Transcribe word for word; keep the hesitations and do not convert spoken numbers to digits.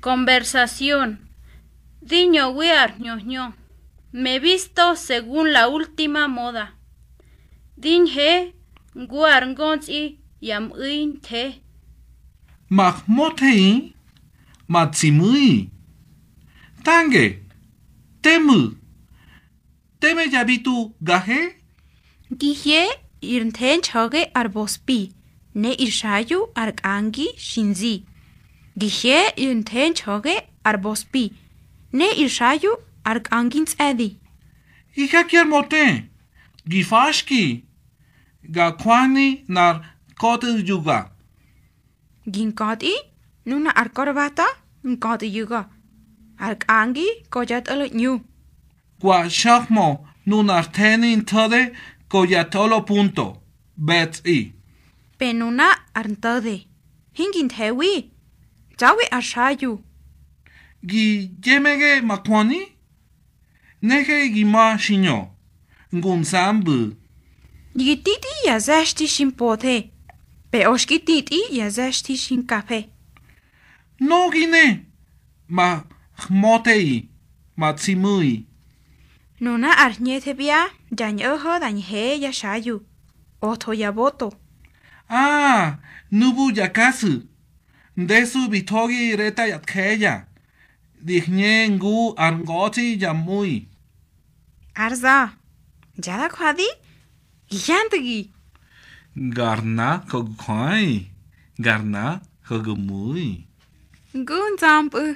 Conversación. Di ñöwi ar hñö hñö. Me visto según la última moda. Di ñhe ngu ar ngötsꞌi ya mꞌu̱i nthe. Ma hmötheꞌi, ma tsi mu̱i. Tange, te mu̱. Teme ya bi tu gahe. Gi hye ir nthe nxa̱ge ar bospi, ne ir xayu ar kꞌangi xi nzi. Gi hye ir nthe nxa̱ge ar bospi, ne ir xayu ar kꞌangi ntsꞌe̱di. Gi jaki ar möte, gi faxki, ga jwani nꞌar ka̱tꞌu̱yuga. Gi nka̱tꞌi, nuna ar korbata nka̱tꞌu̱yuga, ar kꞌangi ko ya tꞌolo̱ ꞌñu. Kwa xa̱hmö nunar the̱ni ntho̱de ko ya tꞌolo punto, ꞌbe̱tsꞌi. Pe nuna ar nto̱de, hingi nthe̱wi, tsa̱wi ar xayu. Gi yemege ma jöni, nege gi ma xiñö, ngu nsambꞌu̱. Gi titꞌi ya ze̱xti xi mpothe, peꞌö xki titꞌi ya ze̱xti xi nkafe. Nogi ne, ma hmöteꞌi, ma tsi mu̱i. Nuna ar hñethebya ya ñꞌo̱ho̱ da ñhe ya xayu, otho ya boto. A, nubu ya kasu̱, ndesu bi thogi reta ya tjeya, di hñe ngu ar ngötsꞌi ya mꞌu̱i. Ar za, ya da jwadi, gi hyantꞌu̱gi. Gar na ko gu jöꞌi, gar na ko gu mu̱i. Ngu nzampꞌu̱.